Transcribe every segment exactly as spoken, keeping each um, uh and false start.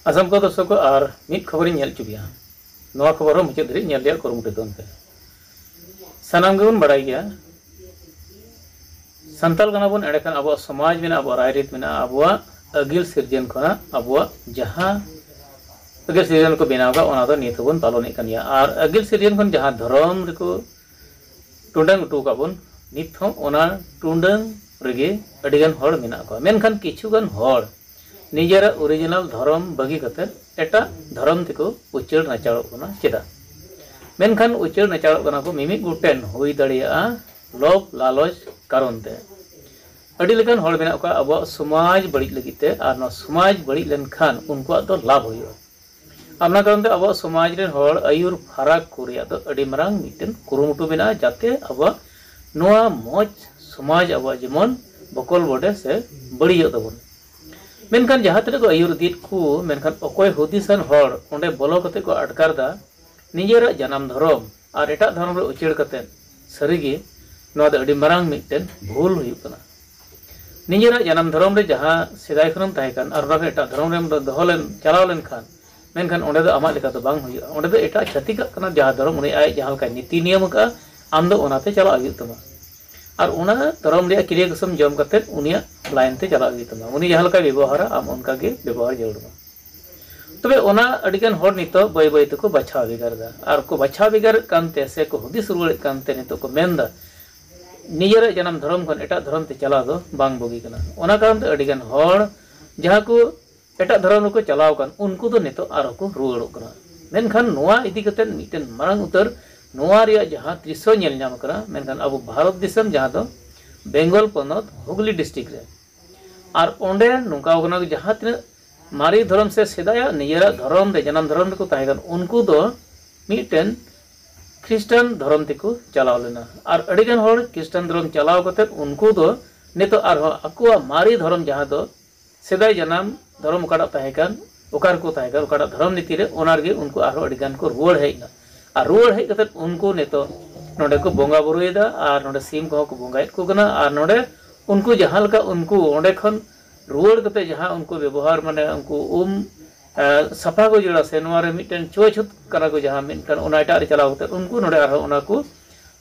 ᱟᱥᱟᱢ ᱠᱚ ᱫᱚᱨᱥᱚᱠ ᱠᱚ, ᱟᱨ ᱢᱤᱫ ᱠᱷᱚᱵᱚᱨᱤᱧ ᱧᱮᱞ ᱦᱚᱪᱚ ᱯᱮᱭᱟ᱾ ᱱᱚᱣᱟ ᱠᱷᱚᱵᱚᱨ ᱦᱚᱸ ᱢᱩᱪᱟᱹᱫ ᱫᱷᱟᱹᱨᱤᱡ ᱧᱮᱞ ᱨᱮᱭᱟᱜ ᱠᱩᱨᱩᱢᱩᱴᱩ ᱛᱟᱵᱚᱱ ᱯᱮ᱾ ᱥᱟᱱᱟᱢ ᱜᱮᱵᱚᱱ ᱵᱟᱲᱟᱭ ᱜᱮᱭᱟ, ᱥᱟᱱᱛᱟᱲ ᱠᱟᱱᱟ ᱵᱚᱱ, ᱮᱸᱰᱮᱠᱷᱟᱱ ᱟᱵᱚᱣᱟᱜ ᱥᱚᱢᱟᱡᱽ ᱢᱮᱱᱟᱜᱼᱟ, ᱟᱵᱚᱣᱟᱜ ᱨᱟᱭᱨᱤᱛ ᱢᱮᱱᱟᱜᱼᱟ, ᱟᱵᱚᱣᱟᱜ ᱟᱹᱜᱤᱞ ᱥᱤᱨᱡᱚᱱ ᱠᱷᱚᱱᱟᱜ ᱟᱵᱚᱣᱟᱜ ᱡᱟᱦᱟᱸ ᱟᱹᱜᱤᱞ ᱥᱤᱨᱡᱚᱱ ᱠᱚ ᱵᱮᱱᱟᱣ ᱟᱠᱟᱫ, ᱚᱱᱟ ᱫᱚ ᱱᱤᱛ ᱦᱚᱸᱵᱚᱱ ᱯᱟᱞᱚᱱᱮᱫ ᱠᱟᱱ ᱜᱮᱭᱟ᱾ ᱟᱨ ᱟᱹᱜᱤᱞ ᱥᱤᱨᱡᱚᱱ ᱠᱷᱚᱱ ᱡᱟᱦᱟᱸ ᱫᱷᱚᱨᱚᱢ ᱨᱮᱠᱚ ᱴᱩᱰᱟᱹᱝ ᱦᱚᱴᱚ ᱟᱠᱟᱫ ᱵᱚᱱ, ᱱᱤᱛ ᱦᱚᱸ ᱚᱱᱟ ᱴᱩᱰᱟᱹᱝ ᱨᱮᱜᱮ ᱟᱹᱰᱤᱜᱟᱱ ᱦᱚᱲ ᱢᱮᱱᱟᱜ ᱠᱚᱣᱟ᱾ ᱢᱮᱱᱠᱷᱟᱱ ᱠᱤᱪᱷᱩᱜᱟᱱ ᱦᱚᱲ ᱱᱤᱡᱮᱨᱟᱜ ᱚᱨᱤᱡᱤᱱᱟᱞ ᱫᱷᱚᱨᱚᱢ ᱵᱟᱹᱜᱤ ᱠᱟᱛᱮ ᱮᱴᱟᱜ ᱫᱷᱚᱨᱚᱢ ᱛᱮᱠᱚ ᱩᱪᱟᱹᱲ ᱱᱟᱪᱟᱲᱚᱜ ᱠᱟᱱᱟ᱾ ᱪᱮᱫᱟᱜ? ᱢᱮᱱᱠᱷᱟᱱ ᱩᱪᱟᱹᱲ ᱱᱟᱪᱟᱲᱚᱜ ᱠᱟᱱᱟ ᱠᱚ ᱢᱤᱢᱤᱫ ᱜᱚᱴᱮᱱ ᱦᱩᱭ ᱫᱟᱲᱮᱭᱟᱜᱼᱟ ᱞᱳᱵᱷ ᱞᱟᱞᱚᱪ ᱠᱟᱨᱚᱱ ᱛᱮ᱾ ᱟᱹᱰᱤ ᱞᱮᱠᱟᱱ ᱦᱚᱲ ᱢᱮᱱᱟᱜ ᱠᱚᱣᱟ ᱟᱵᱚᱣᱟᱜ ᱥᱚᱢᱟᱡᱽ ᱵᱟᱹᱲᱤᱡ ᱞᱟᱹᱜᱤᱫ ᱛᱮ, ᱟᱨ ᱱᱚᱣᱟ ᱥᱚᱢᱟᱡᱽ ᱵᱟᱹᱲᱤᱡ ᱞᱮᱱᱠᱷᱟᱱ ᱩᱱᱠᱩᱣᱟᱜ ᱫᱚ ᱞᱟᱵᱷ ᱦᱩᱭᱩᱜᱼᱟ᱾ ᱚᱱᱟ ᱠᱟᱨᱚᱱ ᱛᱮ ᱟᱵᱚᱣᱟᱜ ᱥᱚᱢᱟᱡᱽ ᱨᱮᱱ ᱦᱚᱲ ᱟᱹᱭᱩᱨ ᱯᱷᱟᱨᱟᱠ ᱠᱚ ᱨᱮᱭᱟᱜ ᱫᱚ ᱟᱹᱰᱤ ᱢᱟᱨᱟᱝ ᱢᱤᱫᱴᱮᱱ ᱠᱩᱨᱩᱢᱩᱴᱩ ᱢᱮᱱᱟᱜᱼᱟ, ᱡᱟᱛᱮ ᱟᱵᱚᱣᱟᱜ ᱱᱚᱣᱟ ᱢᱚᱡᱽ ᱥᱚᱢᱟᱡᱽ ᱟᱵᱚᱣᱟᱜ ᱡᱮᱢᱚᱱ ᱵᱚᱠᱚᱞ ᱵᱚᱰᱮ ᱥᱮ ᱵᱟᱹᱲᱤᱡᱚᱜ ᱛᱟᱵᱚᱱ᱾ ᱢᱮᱱᱠᱷᱟᱱ ᱡᱟᱦᱟᱸ ᱛᱤᱱᱟᱹᱜ ᱠᱚ ᱟᱹᱭᱩᱨ ᱤᱫᱤᱭᱮᱫ ᱠᱚ, ᱢᱮᱱᱠᱷᱟᱱ ᱚᱠᱚᱭ ᱦᱩᱫᱤᱥᱟᱱ ᱦᱚᱲ ᱚᱸᱰᱮ ᱵᱚᱞᱚ ᱠᱟᱛᱮ ᱠᱚ ᱟᱴᱠᱟᱨ ᱮᱫᱟ ᱱᱤᱡᱮᱨᱟᱜ ᱡᱟᱱᱟᱢ ᱫᱷᱚᱨᱚᱢ ᱟᱨ ᱮᱴᱟᱜ ᱫᱷᱚᱨᱚᱢ ᱨᱮ ᱩᱪᱟᱹᱲ ᱠᱟᱛᱮ, ᱥᱟᱹᱨᱤᱜᱮ ᱱᱚᱣᱟ ᱫᱚ ᱟᱹᱰᱤ ᱢᱟᱨᱟᱝ ᱢᱤᱫᱴᱮᱱ ᱵᱷᱩᱞ ᱦᱩᱭᱩᱜ ᱠᱟᱱᱟ᱾ ᱱᱤᱡᱮᱨᱟᱜ ᱡᱟᱱᱟᱢ ᱫᱷᱚᱨᱚᱢ ᱨᱮ ᱡᱟᱦᱟᱸ ᱥᱮᱫᱟᱭ ᱠᱷᱚᱱᱮᱢ ᱛᱟᱦᱮᱸ ᱠᱟᱱ ᱟᱨ ᱚᱱᱟ ᱠᱷᱚᱱ ᱮᱴᱟᱜ ᱫᱷᱚᱨᱚᱢ ᱨᱮᱢ ᱫᱚᱦᱚ ᱞᱮᱱ, ᱪᱟᱞᱟᱣ ᱞᱮᱱᱠᱷᱟᱱ, ᱢᱮᱱᱠᱷᱟᱱ ᱚᱸᱰᱮ ᱫᱚ ᱟᱢᱟᱜ ᱞᱮᱠᱟ ᱫᱚ ᱵᱟᱝ ᱦᱩᱭᱩᱜᱼᱟ᱾ ᱚᱸᱰᱮ ᱫᱚ ᱮᱴᱟᱜ ᱪᱷᱟᱹᱛᱤᱠᱟᱜ ᱠᱟᱱᱟ ᱡᱟᱦᱟᱸ ᱫᱷᱚᱨᱚᱢ, ᱩᱱᱤ ᱟᱡ ᱡᱟᱦᱟᱸ ᱞᱮᱠᱟᱭ ᱱᱤᱛᱤ ᱱᱤᱭᱚᱢ ᱟᱠᱟᱫᱼᱟ, ᱟᱢ ᱫᱚ ᱚᱱᱟᱛᱮ ᱪᱟᱞᱟᱜ ᱦᱩᱭᱩᱜ ᱛᱟᱢᱟ᱾ ᱟᱨ ᱚᱱᱟ ᱫᱷᱚᱨᱚᱢ ᱨᱮᱭᱟᱜ ᱠᱤᱨᱭᱟᱹ ᱠᱚᱥᱚᱢ ᱡᱚᱢ ᱠᱟᱛᱮ ᱩᱱᱤᱭᱟᱜ ᱞᱟᱭᱤᱱ ᱛᱮ ᱪᱟᱞᱟᱜ ᱦᱩᱭᱩᱜ ᱛᱟᱢᱟ᱾ ᱩᱱᱤ ᱡᱟᱦᱟᱸ ᱞᱮᱠᱟᱭ ᱵᱮᱵᱚᱦᱟᱨᱟ, ᱟᱢ ᱚᱱᱠᱟ ᱜᱮ ᱵᱮᱵᱚᱦᱟᱨ ᱡᱟᱹᱨᱩᱲ ᱟᱢᱟ᱾ ᱛᱚᱵᱮ ᱚᱱᱟ ᱟᱹᱰᱤᱜᱟᱱ ᱦᱚᱲ ᱱᱤᱛᱚᱜ ᱵᱟᱹᱭ ᱵᱟᱹᱭ ᱛᱮᱠᱚ ᱵᱟᱪᱷᱟᱣ ᱵᱷᱮᱜᱟᱨ ᱮᱫᱟ᱾ ᱟᱨ ᱠᱚ ᱵᱟᱪᱷᱟᱣ ᱵᱷᱮᱜᱟᱨᱮᱫ ᱠᱟᱱᱛᱮ ᱥᱮ ᱠᱚ ᱦᱩᱫᱤᱥ ᱨᱩᱣᱟᱹᱲᱮᱫ ᱠᱟᱱᱛᱮ ᱱᱤᱛᱚᱜ ᱠᱚ ᱢᱮᱱᱫᱟ, ᱱᱤᱡᱮᱨᱟᱜ ᱡᱟᱱᱟᱢ ᱫᱷᱚᱨᱚᱢ ᱠᱷᱚᱱ ᱮᱴᱟᱜ ᱫᱷᱚᱨᱚᱢ ᱛᱮ ᱪᱟᱞᱟᱣ ᱫᱚ ᱵᱟᱝ ᱵᱩᱜᱤ ᱠᱟᱱᱟ᱾ ᱚᱱᱟ ᱠᱟᱨᱚᱱ ᱛᱮ ᱟᱹᱰᱤᱜᱟᱱ ᱦᱚᱲ ᱡᱟᱦᱟᱸ ᱠᱚ ᱮᱴᱟᱜ ᱫᱷᱚᱨᱚᱢ ᱨᱮᱠᱚ ᱪᱟᱞᱟᱣ ᱟᱠᱟᱱ, ᱩᱱᱠᱩ ᱫᱚ ᱱᱤᱛᱚᱜ ᱟᱨᱦᱚᱸ ᱠᱚ ᱨᱩᱣᱟᱹᱲᱚᱜ ᱠᱟᱱᱟ᱾ ᱢᱮᱱᱠᱷᱟᱱ ᱱᱚᱣᱟ ᱤᱫᱤ ᱠᱟᱛᱮ ᱢᱤᱫᱴᱮᱱ ᱢᱟᱨᱟᱝ ᱩᱛᱟᱹᱨ ᱱᱚᱣᱟ ᱨᱮᱭᱟᱜ ᱡᱟᱦᱟᱸ ᱫᱨᱤᱥᱥᱚ ᱧᱮᱞ ᱧᱟᱢ ᱠᱟᱱᱟ, ᱢᱮᱱᱠᱷᱟᱱ ᱟᱵᱚ ᱵᱷᱟᱨᱚᱛ ᱫᱤᱥᱚᱢ, ᱡᱟᱦᱟᱸ ᱫᱚ ᱵᱮᱝᱜᱚᱞ ᱯᱚᱱᱚᱛ ᱦᱩᱜᱽᱞᱤ ᱰᱤᱥᱴᱨᱤᱠᱴ ᱨᱮ, ᱟᱨ ᱚᱸᱰᱮ ᱱᱚᱝᱠᱟ ᱠᱟᱱᱟ, ᱡᱟᱦᱟᱸ ᱛᱤᱱᱟᱹᱜ ᱢᱟᱨᱮ ᱫᱷᱚᱨᱚᱢ ᱥᱮ ᱥᱮᱫᱟᱭᱟᱜ ᱱᱤᱡᱮᱨᱟᱜ ᱫᱷᱚᱨᱚᱢ ᱨᱮ, ᱡᱟᱱᱟᱢ ᱫᱷᱚᱨᱚᱢ ᱨᱮᱠᱚ ᱛᱟᱦᱮᱸ ᱠᱟᱱ, ᱩᱱᱠᱩ ᱫᱚ ᱢᱤᱫᱴᱮᱱ ᱠᱷᱨᱤᱥᱴᱟᱱ ᱫᱷᱚᱨᱚᱢ ᱛᱮᱠᱚ ᱪᱟᱞᱟᱣ ᱞᱮᱱᱟ᱾ ᱟᱨ ᱟᱹᱰᱤᱜᱟᱱ ᱦᱚᱲ ᱠᱷᱨᱤᱥᱴᱟᱱ ᱫᱷᱚᱨᱚᱢ ᱪᱟᱞᱟᱣ ᱠᱟᱛᱮ ᱩᱱᱠᱩ ᱫᱚ ᱱᱤᱛᱚᱜ ᱟᱨᱦᱚᱸ ᱟᱠᱚᱣᱟᱜ ᱢᱟᱨᱮ ᱫᱷᱚᱨᱚᱢ, ᱡᱟᱦᱟᱸ ᱫᱚ ᱥᱮᱫᱟᱭ ᱡᱟᱱᱟᱢ ᱫᱷᱚᱨᱚᱢ ᱚᱠᱟᱴᱟᱜ ᱛᱟᱦᱮᱸ ᱠᱟᱱ, ᱚᱠᱟ ᱨᱮᱠᱚ ᱛᱟᱦᱮᱸ ᱠᱟᱱ, ᱚᱠᱟᱴᱟᱜ ᱫᱷᱚᱨᱚᱢ ᱱᱤᱛᱤ ᱨᱮ, ᱚᱱᱟ ᱨᱮᱜᱮ ᱩᱱᱠᱩ ᱟᱨᱦᱚᱸ ᱟᱹᱰᱤ ᱜᱟᱱ ᱠᱚ ᱨᱩᱣᱟᱹᱲ ᱦᱮᱡ ᱮᱱᱟ᱾ ᱟᱨ ᱨᱩᱣᱟᱹᱲ ᱦᱮᱡ ᱠᱟᱛᱮ ᱩᱱᱠᱩ ᱱᱤᱛᱚᱜ ᱱᱚᱰᱮ ᱠᱚ ᱵᱚᱸᱜᱟ ᱵᱩᱨᱩᱭᱮᱫᱟ, ᱟᱨ ᱱᱚᱰᱮ ᱥᱤᱢ ᱠᱚᱦᱚᱸ ᱠᱚ ᱵᱚᱸᱜᱟᱭᱮᱫ ᱠᱚ ᱠᱟᱱᱟ᱾ ᱟᱨ ᱱᱚᱰᱮ ᱩᱱᱠᱩ ᱡᱟᱦᱟᱸ ᱞᱮᱠᱟ ᱩᱱᱠᱩ ᱚᱸᱰᱮ ᱠᱷᱚᱱ ᱨᱩᱣᱟᱹᱲ ᱠᱟᱛᱮ ᱡᱟᱦᱟᱸ ᱩᱱᱠᱩ ᱵᱮᱵᱚᱦᱟᱨ, ᱢᱟᱱᱮ ᱩᱱᱠᱩ ᱩᱢ ᱥᱟᱯᱷᱟ ᱠᱚ ᱡᱚᱲᱟ ᱥᱮ ᱱᱚᱣᱟ ᱨᱮ ᱢᱤᱫᱴᱮᱱ ᱪᱷᱩᱣᱟᱹᱪᱷᱩᱛ ᱠᱟᱱᱟ ᱠᱚ, ᱡᱟᱦᱟᱸ ᱢᱮᱱᱠᱷᱟᱱ ᱚᱱᱟ ᱮᱴᱟᱜ ᱨᱮ ᱪᱟᱞᱟᱣ ᱠᱟᱛᱮ ᱩᱱᱠᱩ ᱱᱚᱰᱮ ᱟᱨᱦᱚᱸ ᱚᱱᱟ ᱠᱚ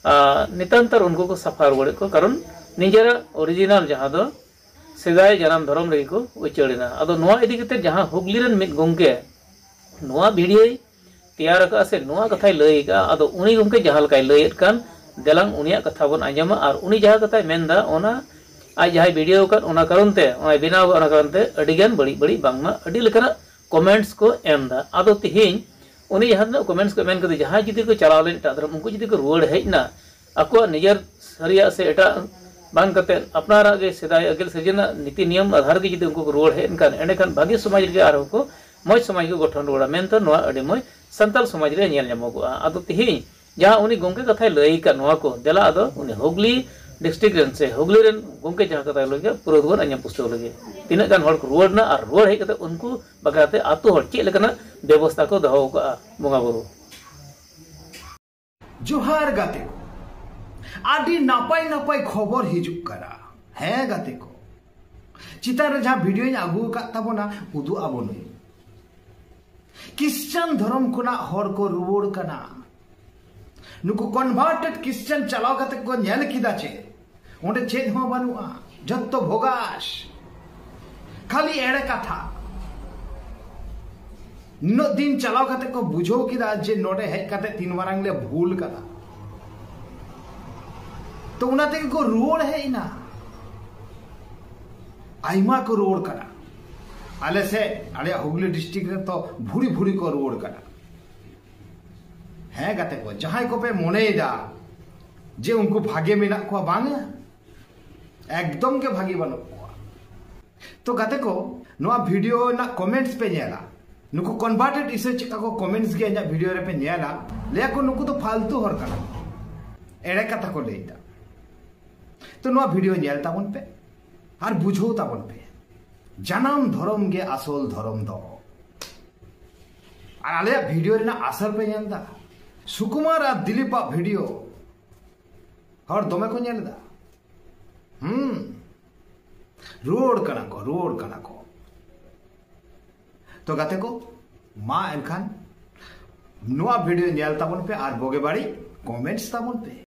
ᱱᱮᱛᱟᱨ ᱩᱱᱠᱩ ᱠᱚ ᱥᱟᱯᱷᱟ ᱨᱩᱣᱟᱹᱲᱮᱫ ᱠᱚ, ᱠᱟᱨᱚᱱ ᱱᱤᱡᱮᱨᱟᱜ ᱚᱨᱤᱡᱤᱱᱟᱞ ᱡᱟᱦᱟᱸ ᱫᱚ ᱥᱮᱫᱟᱭ ᱡᱟᱱᱟᱢ ᱫᱷᱚᱨᱚᱢ ᱨᱮᱜᱮ ᱠᱚ ᱩᱪᱟᱹᱲ ᱮᱱᱟ᱾ ᱟᱫᱚ ᱱᱚᱣᱟ ᱤᱫᱤ ᱠᱟᱛᱮ ᱡᱟᱦᱟᱸ ᱦᱩᱜᱽᱞᱤ ᱨᱮᱱ ᱢᱤᱫ ᱜᱚᱢᱠᱮ ᱱᱚᱣᱟ ᱵᱷᱤᱰᱤᱭᱳᱭ ᱛᱮᱭᱟᱨ ᱟᱠᱟᱫᱼᱟ ᱥᱮ ᱱᱚᱣᱟ ᱠᱟᱛᱷᱟᱭ ᱞᱟᱹᱭ ᱟᱠᱟᱫᱼᱟ, ᱟᱫᱚ ᱩᱱᱤ ᱜᱚᱢᱠᱮ ᱡᱟᱦᱟᱸ ᱞᱮᱠᱟᱭ ᱞᱟᱹᱭᱮᱫ ᱠᱟᱱ, ᱫᱮᱞᱟᱝ ᱩᱱᱤᱭᱟᱜ ᱠᱟᱛᱷᱟ ᱵᱚᱱ ᱟᱸᱡᱚᱢᱟ᱾ ᱟᱨ ᱩᱱᱤ ᱡᱟᱦᱟᱸ ᱠᱟᱛᱷᱟᱭ ᱢᱮᱱᱫᱟ, ᱚᱱᱟ ᱟᱡ ᱡᱟᱦᱟᱸᱭ ᱵᱷᱤᱰᱤᱭᱳ ᱟᱠᱟᱫ, ᱚᱱᱟ ᱠᱟᱨᱚᱱ ᱛᱮ, ᱚᱱᱟᱭ ᱵᱮᱱᱟᱣ ᱟᱠᱟᱫ, ᱚᱱᱟ ᱠᱟᱨᱚᱱ ᱛᱮ ᱟᱹᱰᱤᱜᱟᱱ ᱵᱟᱹᱲᱤᱡ ᱵᱟᱹᱲᱤᱡ ᱵᱟᱝᱢᱟ ᱟᱹᱰᱤ ᱞᱮᱠᱟᱱᱟᱜ ᱠᱚᱢᱮᱱᱴᱥ ᱠᱚ ᱮᱢ ᱮᱫᱟ᱾ ᱟᱫᱚ ᱛᱤᱦᱤᱧ ᱩᱱᱤ ᱡᱟᱦᱟᱸ ᱛᱤᱱᱟᱹᱜ ᱠᱚᱢᱮᱱᱴᱥ ᱠᱚ ᱮᱢ ᱠᱟᱫᱟ, ᱡᱟᱦᱟᱸᱭ ᱡᱩᱫᱤ ᱠᱚ ᱪᱟᱞᱟᱣ ᱞᱮᱱ ᱮᱴᱟᱜ ᱫᱷᱚᱨᱚᱢ, ᱩᱱᱠᱩ ᱡᱩᱫᱤ ᱠᱚ ᱨᱩᱣᱟᱹᱲ ᱦᱮᱡ ᱮᱱᱟ ᱟᱠᱚᱣᱟᱜ ᱱᱤᱡᱮᱨ ᱥᱟᱹᱨᱤᱭᱟᱜ ᱥᱮ ᱮᱴᱟᱜ ᱵᱟᱝ ᱠᱟᱛᱮ ᱟᱯᱱᱟᱨᱟᱜ ᱜᱮ ᱥᱮᱫᱟᱭ ᱟᱹᱜᱤᱞ ᱥᱤᱨᱡᱚᱱᱟᱜ ᱱᱤᱛᱤ ᱱᱤᱭᱚᱢ ᱟᱫᱷᱟᱨ ᱜᱮ ᱡᱩᱫᱤ ᱩᱱᱠᱩ ᱠᱚ ᱨᱩᱣᱟᱹᱲ ᱦᱮᱡ ᱮᱱᱠᱷᱟᱱ, ᱮᱸᱰᱮᱠᱷᱟᱱ ᱵᱷᱟᱹᱜᱤ ᱥᱚᱢᱟᱡᱽ ᱨᱮᱜᱮ ᱟᱨᱦᱚᱸ ᱠᱚ ᱢᱚᱡᱽ ᱥᱚᱢᱟᱡᱽ ᱠᱚ ᱜᱚᱴᱷᱚᱱ ᱨᱩᱣᱟᱹᱲᱟ ᱢᱮᱱᱛᱮ ᱱᱚᱣᱟ ᱟᱹᱰᱤ ᱢᱚᱡᱽ ᱥᱟᱱᱛᱟᱲ ᱥᱚᱢᱟᱡᱽ ᱨᱮ ᱧᱮᱞ ᱧᱟᱢᱚᱜᱚᱜᱼᱟ᱾ ᱟᱫᱚ ᱛᱤᱦᱤᱧ ᱡᱟᱦᱟᱸ ᱩᱱᱤ ᱜᱚᱢᱠᱮ ᱠᱟᱛᱷᱟᱭ ᱞᱟᱹᱭ ᱟᱠᱟᱫ ᱱᱚᱣᱟ ᱠᱚ, ᱫᱮᱞᱟ ᱟᱫᱚ ᱩᱱᱤ ᱦᱩᱜᱽᱞᱤ ᱰᱤᱥᱴᱨᱤᱠᱴ ᱨᱮᱱ ᱥᱮ ᱦᱩᱜᱽᱞᱤ ᱨᱮᱱ ᱜᱚᱢᱠᱮ ᱡᱟᱦᱟᱸ ᱠᱟᱛᱷᱟᱭ ᱞᱟᱹᱭ ᱠᱮᱫ, ᱯᱩᱨᱟᱹ ᱫᱚᱵᱚᱱ ᱟᱸᱡᱚᱢ ᱯᱩᱥᱴᱟᱹᱣ ᱞᱮᱜᱮ᱾ ᱛᱤᱱᱟᱹᱜ ᱜᱟᱱ ᱦᱚᱲ ᱠᱚ ᱨᱩᱣᱟᱹᱲ ᱮᱱᱟ ᱟᱨ ᱨᱩᱣᱟᱹᱲ ᱦᱮᱡ ᱠᱟᱛᱮ ᱩᱱᱠᱩ ᱵᱟᱠᱷᱨᱟᱛᱮ ᱟᱛᱳ ᱦᱚᱲ ᱪᱮᱫ ᱞᱮᱠᱟᱱᱟᱜ ᱵᱮᱵᱚᱥᱛᱷᱟ ᱠᱚ ᱫᱚᱦᱚ ᱟᱠᱟᱫᱼᱟ ᱵᱚᱸᱜᱟ ᱵᱩᱨᱩ᱾ ᱡᱚᱦᱟᱨ ᱜᱟᱛᱮ ᱠᱚ, ᱟᱹᱰᱤ ᱱᱟᱯᱟᱭ ᱱᱟᱯᱟᱭ ᱠᱷᱚᱵᱚᱨ ᱦᱤᱡᱩᱜ ᱠᱟᱱᱟ᱾ ᱦᱮᱸ ᱜᱟᱛᱮ ᱠᱚ, ᱪᱮᱛᱟᱱ ᱨᱮ ᱡᱟᱦᱟᱸ ᱵᱷᱤᱰᱤᱭᱳᱧ ᱟᱹᱜᱩ ᱟᱠᱟᱫ ᱛᱟᱵᱚᱱᱟ, ᱩᱫᱩᱜ ᱟᱵᱚᱱᱟᱹᱧ᱾ ᱠᱷᱨᱤᱥᱪᱟᱱ ᱫᱷᱚᱨᱚᱢ ᱠᱷᱚᱱᱟᱜ ᱦᱚᱲ ᱠᱚ ᱨᱩᱣᱟᱹᱲ ᱠᱟᱱᱟ᱾ ᱱᱩᱠᱩ ᱠᱚᱱᱵᱷᱟᱨᱴᱮᱰ ᱠᱷᱨᱤᱥᱪᱟᱱ ᱪᱟᱞᱟᱣ ᱠᱟᱛᱮ ᱠᱚ ᱧᱮᱞ ᱠᱮᱫᱟ ᱪᱮ ᱚᱸᱰᱮ ᱪᱮᱫ ᱦᱚᱸ ᱵᱟᱹᱱᱩᱜᱼᱟ, ᱡᱷᱚᱛᱚ ᱵᱷᱚᱜᱟᱥ, ᱠᱷᱟᱹᱞᱤ ᱮᱲᱮ ᱠᱟᱛᱷᱟ᱾ ᱱᱩᱱᱟᱹᱜ ᱫᱤᱱ ᱪᱟᱞᱟᱣ ᱠᱟᱛᱮ ᱠᱚ ᱵᱩᱡᱷᱟᱹᱣ ᱠᱮᱫᱟ ᱡᱮ ᱱᱚᱰᱮ ᱦᱮᱡ ᱠᱟᱛᱮ ᱛᱤᱱ ᱢᱟᱨᱟᱝ ᱞᱮ ᱵᱷᱩᱞ ᱠᱟᱫᱟ, ᱛᱚ ᱚᱱᱟ ᱛᱮᱜᱮ ᱠᱚ ᱨᱩᱣᱟᱹᱲ ᱦᱮᱡ ᱮᱱᱟ᱾ ᱟᱭᱢᱟ ᱠᱚ ᱨᱩᱣᱟᱹᱲ ᱠᱟᱱᱟ᱾ ᱟᱞᱮ ᱥᱮᱫ, ᱟᱞᱮᱭᱟᱜ ᱦᱩᱜᱽᱞᱤ ᱰᱤᱥᱴᱨᱤᱠᱴ ᱨᱮ ᱛᱚ ᱵᱷᱩᱲᱤ ᱵᱷᱩᱲᱤ ᱠᱚ ᱨᱩᱣᱟᱹᱲ ᱠᱟᱱᱟ᱾ ᱦᱮᱸ ᱜᱟᱛᱮ ᱠᱚ, ᱡᱟᱦᱟᱸᱭ ᱠᱚᱯᱮ ᱢᱚᱱᱮᱭᱮᱫᱟ ᱡᱮ ᱩᱱᱠᱩ ᱵᱷᱟᱜᱮ ᱢᱮᱱᱟᱜ ᱠᱚᱣᱟ, ᱵᱟᱝᱟ, ᱮᱠᱫᱚᱢ ᱜᱮ ᱵᱷᱟᱜᱮ ᱵᱟᱹᱱᱩᱜ ᱠᱚᱣᱟ᱾ ᱛᱚ ᱜᱟᱛᱮ ᱠᱚ, ᱱᱚᱣᱟ ᱵᱷᱤᱰᱤᱭᱳ ᱨᱮᱱᱟᱜ ᱠᱚᱢᱮᱱᱴᱥ ᱯᱮ ᱧᱮᱞᱟ, ᱱᱩᱠᱩ ᱠᱚᱱᱵᱷᱟᱨᱴᱮᱰ ᱤᱥᱟᱹᱭ ᱪᱮᱫᱠᱟ ᱠᱚ ᱠᱚᱢᱮᱱᱴᱥ ᱜᱮᱭᱟ ᱤᱧᱟᱹᱜ ᱵᱷᱤᱰᱤᱭᱳ ᱨᱮᱯᱮ ᱧᱮᱞᱟ, ᱞᱟᱹᱭᱟ ᱠᱚ ᱱᱩᱠᱩ ᱫᱚ ᱯᱷᱟᱞᱛᱩ ᱦᱚᱲ ᱠᱟᱱᱟ ᱠᱚ, ᱮᱲᱮ ᱠᱟᱛᱷᱟ ᱠᱚ ᱞᱟᱹᱭᱫᱟ᱾ ᱛᱚ ᱱᱚᱣᱟ ᱵᱷᱤᱰᱤᱭᱳ ᱧᱮᱞ ᱛᱟᱵᱚᱱ ᱯᱮ ᱟᱨ ᱵᱩᱡᱷᱟᱹᱣ ᱛᱟᱵᱚᱱ ᱯᱮ, ᱡᱟᱱᱟᱢ ᱫᱷᱚᱨᱚᱢ ᱜᱮ ᱟᱥᱚᱞ ᱫᱷᱚᱨᱚᱢ ᱫᱚ᱾ ᱟᱨ ᱟᱞᱮᱭᱟᱜ ᱵᱷᱤᱰᱤᱭᱳ ᱨᱮᱱᱟᱜ ᱟᱥᱚᱨ ᱯᱮ ᱧᱮᱞ ᱮᱫᱟ᱾ ᱥᱩᱠᱩᱢᱟᱨ ᱟᱨ ᱫᱤᱞᱤᱯᱟᱜ ᱵᱷᱤᱰᱤᱭᱳ ᱦᱚᱲ ᱫᱚᱢᱮ ᱠᱚ ᱧᱮᱞ ᱮᱫᱟ᱾ ᱦᱩᱸ, ᱨᱩᱣᱟᱹᱲ ᱠᱟᱱᱟ ᱠᱚ, ᱨᱩᱣᱟᱹᱲ ᱠᱟᱱᱟ ᱠᱚ᱾ ᱛᱚ ᱜᱟᱛᱮ ᱠᱚ, ᱢᱟ ᱮᱱᱠᱷᱟᱱ ᱱᱚᱣᱟ ᱵᱷᱤᱰᱤᱭᱳ ᱧᱮᱞ ᱛᱟᱵᱚᱱ ᱯᱮ ᱟᱨ ᱵᱩᱜᱤ ᱵᱟᱹᱲᱤᱡ ᱠᱚᱢᱮᱱᱴᱥ ᱛᱟᱵᱚᱱ ᱯᱮ᱾